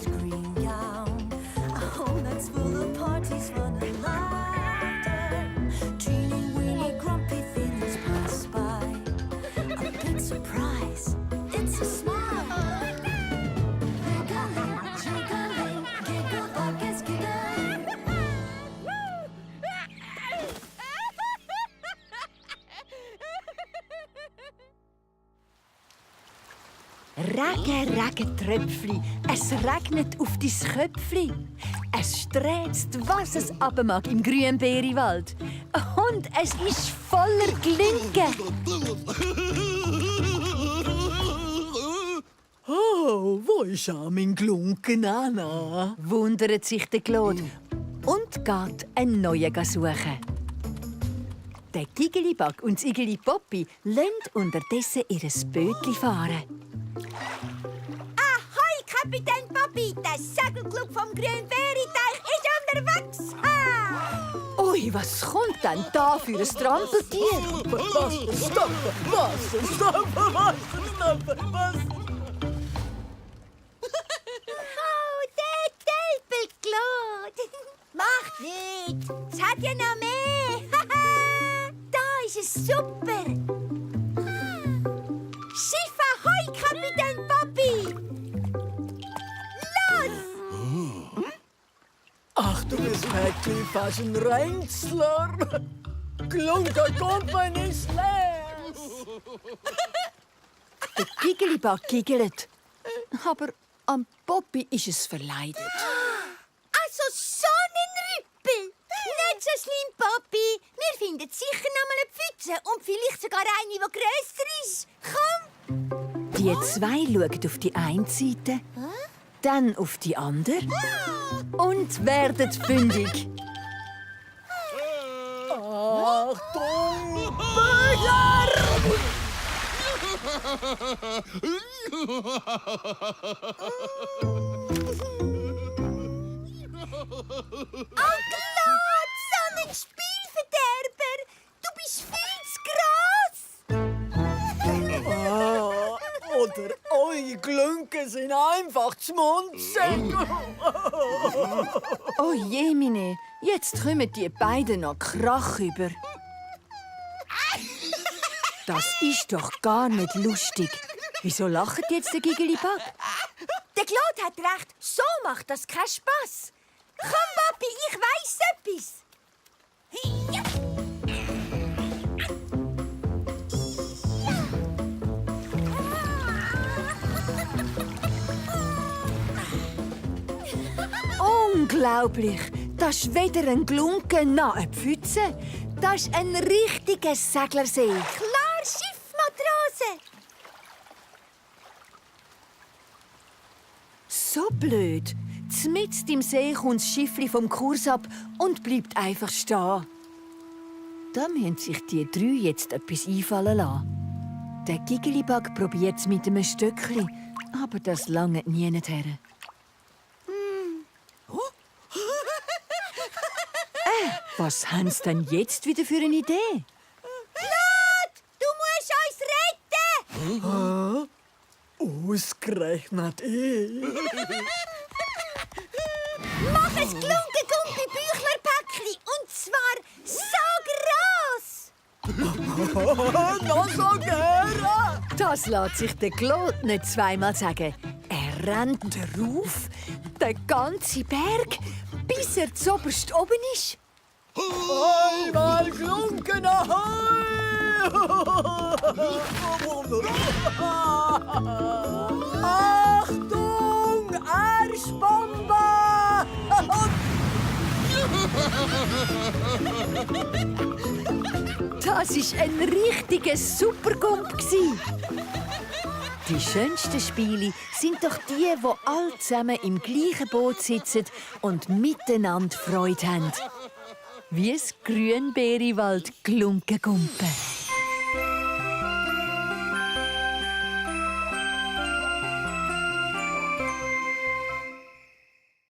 his green gown. A home that's full of parties, fun and laughter. Teeny weeny grumpy feelings pass by. A big surprise, it's a smile. Giggling, jiggling, giggle buckets giggling. Regen, Regen, Tröpfli, es regnet auf dein Köpfli. Es sträzt, was es aber mag im Grünbeeriwald. Und es ist voller Glinken. Oh, wo ist mein Glunken, Anna? Wundert sich der Claude und geht einen neuen suchen. Der Gigelibag und das Igeli Poppi lassen unterdessen ihr Bötli fahren. Ahoi, Kapitän Poppi! Der Segelclub vom Grünbeeriteich ist unterwegs! Ui, was kommt denn da für ein Trampeltier? Was? Oh, der Tölpel, Claude! Macht nichts! Es hat ja noch mehr! Da ist es super! Schiff ahoi, Kapitän Poppi! Los! Ach, du bist wirklich fast ein Reinzler. Klunkerkumpen ist leer. Der Gigelibag giggelt. Aber am Poppi ist es verleidet. Also so einen Rüppel! Nicht so schlimm, Papi. Wir finden sicher noch mal eine Pfütze und vielleicht sogar eine, die grösser ist. Komm! Die zwei schauen auf die eine Seite, dann auf die andere und werden fündig. Achtung, Böller! Oh, Claude, so ein Spielverderber! Du bist viel zu gross! Oder eure Glünken sind einfach zu munzeln. Oh je, Mine, jetzt kommen die beiden noch Krach über. Das ist doch gar nicht lustig. Wieso lacht jetzt der Gigelibag? Der Claude hat recht, so macht das keinen Spass. Komm, Papi, ich weiss etwas. Unglaublich! Das ist weder ein Glunken noch eine Pfütze. Das ist ein richtiger Seglersee. Klar, Schiffmatrose. So blöd. Zmitzt im See kommt das Schiffli vom Kurs ab und bleibt einfach stehen. Da müssen sich die drei jetzt etwas einfallen lassen. Der Gigelibag probiert es mit einem Stöckli, aber das langt nie her. Was haben sie denn jetzt wieder für eine Idee? Claude, du musst uns retten. Ausgerechnet ich. Mach ein Glunken-Gumpi-Büchler-Päckli und zwar so gross. Noch so gerne. Das lässt sich der Claude nicht zweimal sagen. Er rennt rauf, den ganzen Berg, bis er zuoberst oben ist. Einmal Glunken, ahoi! Achtung, Arschbombe! Das war ein richtiger Supergump. Die schönsten Spiele sind doch die, wo alle zusammen im gleichen Boot sitzen und miteinander Freude haben. Wie das Grünbeeriwald Glunkengumpen.